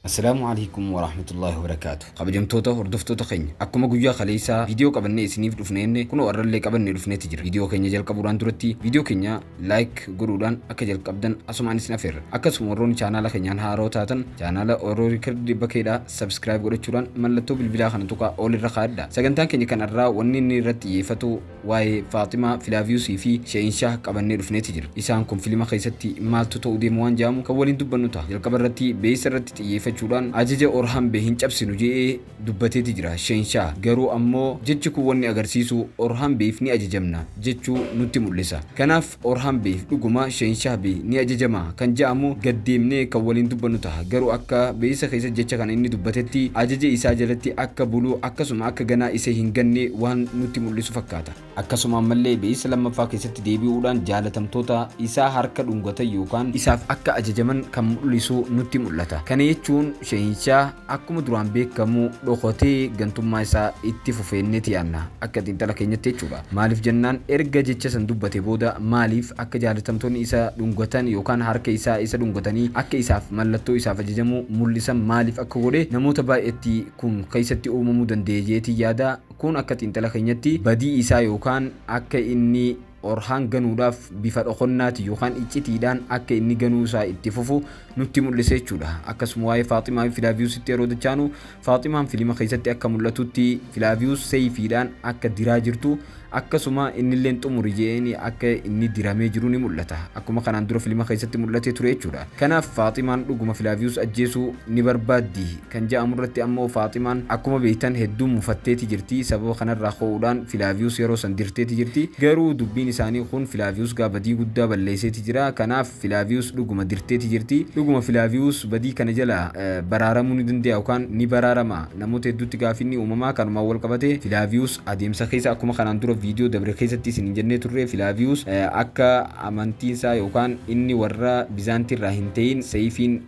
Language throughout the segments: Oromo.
Assalaamu Aleykum Warahmatullaahi Wabarakaatuh Kabajamtoota hordoftoota keenya akkuma guyyaa kaleessaa viidiyoo qabannee isiniif dhufne jenne kunoo arrallee qabannee dhufneeti jira. Viidiyoo keenya jalqabuudhaan duratti viidiyoo keenya like godhuudhaan akka jalqabdan asumaan isin afeerra. Akkasuma warroonni chaanaala keenyaan haaroo taatan chaanaala Oro Record Bakkeedhaa subscribe godhachuudhaan mallattoo bilbilaa kana tuqaa all irra kaa'adha. Sagantaan keenya kan arraa wanni inni irratti xiyyeeffatu Waa'ee Faaximaa, Filaaviyuusii fi She'inshaah qabannee dhufneeti jirra. Isaan kun filima keessatti maaltu ta'uu deema waan ja'amu kan waliin dubbannu taha. Jalqaba irratti beeksisa irratti xiyyeeffachuudhaan ajaja Orhan Bey hin cabsinu je'ee dubbateeti jira She'inshaah. Garuu ammoo jechi kun wanni agarsiisu Orhan Beyf ni ajajamna jechuu nutti mul'isa. Kanaaf Orhan Beyf dhuguma She'inshaah Bey ni ajajamaa kan ja'amu gad deemnee kan waliin dubbannu taha. Garuu akka beeksisa keessatti jecha kana inni dubbatetti ajaja isaa jalatti akka bulu akkasuma akka ganaa isa hin ganne waan nutti mul'isu fakkaata. Akkasuma ammallee beeksisa lammaffaa keessatti deebi'uudhaan jaalatamtoota isaa harka dhungatan yookaan isaaf akka ajajaman kan mul'isu nutti mul'ata. Kana jechuun Shahinshaah akkuma duraan beekamu dhokatee gantummaa isaa itti fufeenneeti yaanna akka xiinxala keenyatti jechuudha. Maaliif jennaan erga jecha san dubbate booda maaliif akka jaalatamtoonni isa dhungatan yookaan harka isaa isa dhungatanii akka isaaf mallattoo isaaf ajajamuu mul'isan maaliif akka godhe namoota baay'eetti kun keessatti uumamuu danda'e jeetiin yaada. Kun akka xiinxala keenyatti badii isaa yookaan akka inni Orhaan ganuudhaaf bifa dhokonnaatiin yookaan iccitiidhaan akka inni ganuu isaa itti fufu nutti mul'isa jechuudha. Akkasuma waa'ee Faaximaa fi Filaaviyuusitti yeroo dachaanu Faaximaan filima keessatti akka mul'atutti Filaaviyuus seeyfiidhaan akka diraa jirtu Akkasuma innilleen xumuri je'eeni akka inni diramee jiru ni mul'ata. Akkuma kanaan dura filima keessatti mul'atee ture jechuudha. Kanaaf Faaximaan dhuguma Filaaviyuus ajjeesuu ni barbaaddi kan ja'amu irratti ammoo Faaximaan akkuma beektan hedduu mufatteeti jirti. Sababa kanarraa ka'uudhaan Filaaviyuus yeroo san dirteeti jirti. Garuu dubbiin isaanii kun Filaaviyuus gaa badii guddaa balleesseeti jira. Kanaaf Filaaviyuus dhuguma dirteeti jirti. Dhuguma Filaaviyuus badii kana jalaa baraaramuu ni danda'a yookaan ni baraarama? Namoota hedduutti gaaffiin ni uumama. Kanumaan wal qabatee Filaaviyuus adeemsa keessa akkuma kanaan dura viidiyoo dabre keessatti isiniin jennee turre Filaaviyuus akka amantiin isaa yookaan inni warra Bizaantii irraa hin ta'in seeyfiin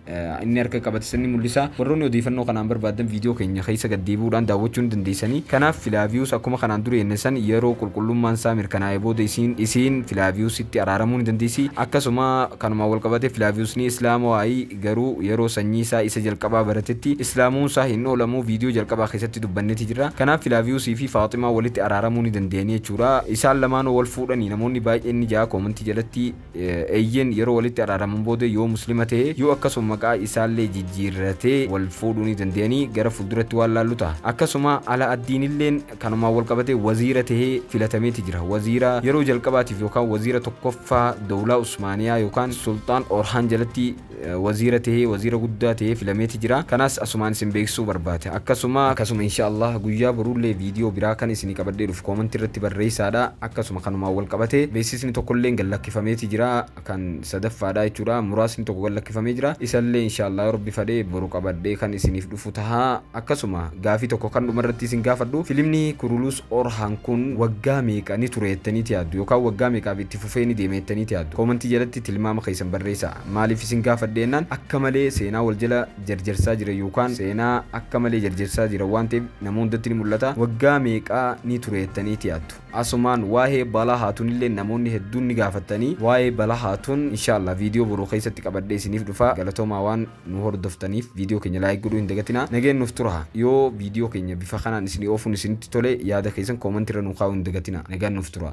inni harka qabate san ni mul'isa. Warroonni odeeffannoo kanaan barbaaddan viidiyoo keenya keessa gad deebi'uudhaan daawwachuu ni dandeessani. Kanaaf Filaaviyuus akkuma kanaan dura jenne san yeroo qulqullummaan isaa mirkanaa'e booda isiin isiin Filaaviyuusitti araaramuu ni dandeessi. Akkasuma kanumaan wal qabatee Filaaviyuus ni Islaamawaayi garuu yeroo sanyii isaa isa jalqabaa baratetti Islaamuun isaa hin oolamu viidiyoo jalqabaa keessatti dubbanneti jirra. Kanaaf Filaaviyuusii fi Faaximaa walitti araaramuu ni danda'anii jechuudha. Isaan lamaanuu wal fuudhanii namoonni baay'een ni ja'a koomantii jalatti Eeyyeen yeroo walitti araaraman booda yoo muslima ta'e yoo akkasuma maqaa isaallee jijjiirratee wal fuudhuu ni danda'anii gara fuulduratti waan laallu ta'a. Akkasuma Ala Addiinilleen kanumaan wal qabatee waziira tahee filatameeti jira. Waziira yeroo jalqabaatiif yookaan waziira tokkoffaa dowlaa Usmaaniyaa yookaan Sulxaan Orhaan jalatti waziira tahee waziira guddaa tahee filameeti jira. Kanaas asumaan isin beeksisuu barbaade. Akkasuma akkasuma insha Allah guyyaa boruullee viidiyoo biraa kan isinii qabadhee dhufu koomantii irratti barreessaadha. Akkasuma kanumaan wal qabatee beeksisni tokkolleen gad lakkifameeti jira. Kan sadaffaadha jechuudha. Muraasni tokko gad lakkifamee jira. Isallee insha Allah yoo Rabbi fadhe boru qabadhee kan isiniif dhufu taha. Akkasuma gaafii tokko kan dhuma irratti isin gaafadhu filimni Kurulus Orhan kun waggaa meeqa ni ture jettaniiti yaaddu yookaan waggaa meeqaaf itti fufee ni deema jettaniiti yaaddu? Koomantii jalatti tilmaama keessan barreessaa. Maaliif isin gaafadhe jennaan akka malee seenaa wal jala jarjarsaa jira yookaan seenaa akka malee jarjarsaa jira waan ta'eef nama hundatti ni mul'ata. Waggaa meeqa ni ture jettaniiti yaaddu? Asumaan waahee Balaa Haatunillee namoonni hedduun ni gaafattanii waa'ee Balaa Haatun inshallah viidiyoo boruu keessatti qabadhee isiniif dhufa. Galatoomaa waan nu hordoftaniif viidiyoo keenya like godhuu hin dagatinaa. Nageen nuuf tura. Yoo viidiyoo keenya bifa kanaan isinii oofuun isinitti tole yaada keessan koomantii irra nuu kaa'uu hin dagatinaa. Nagaan nuuf tura.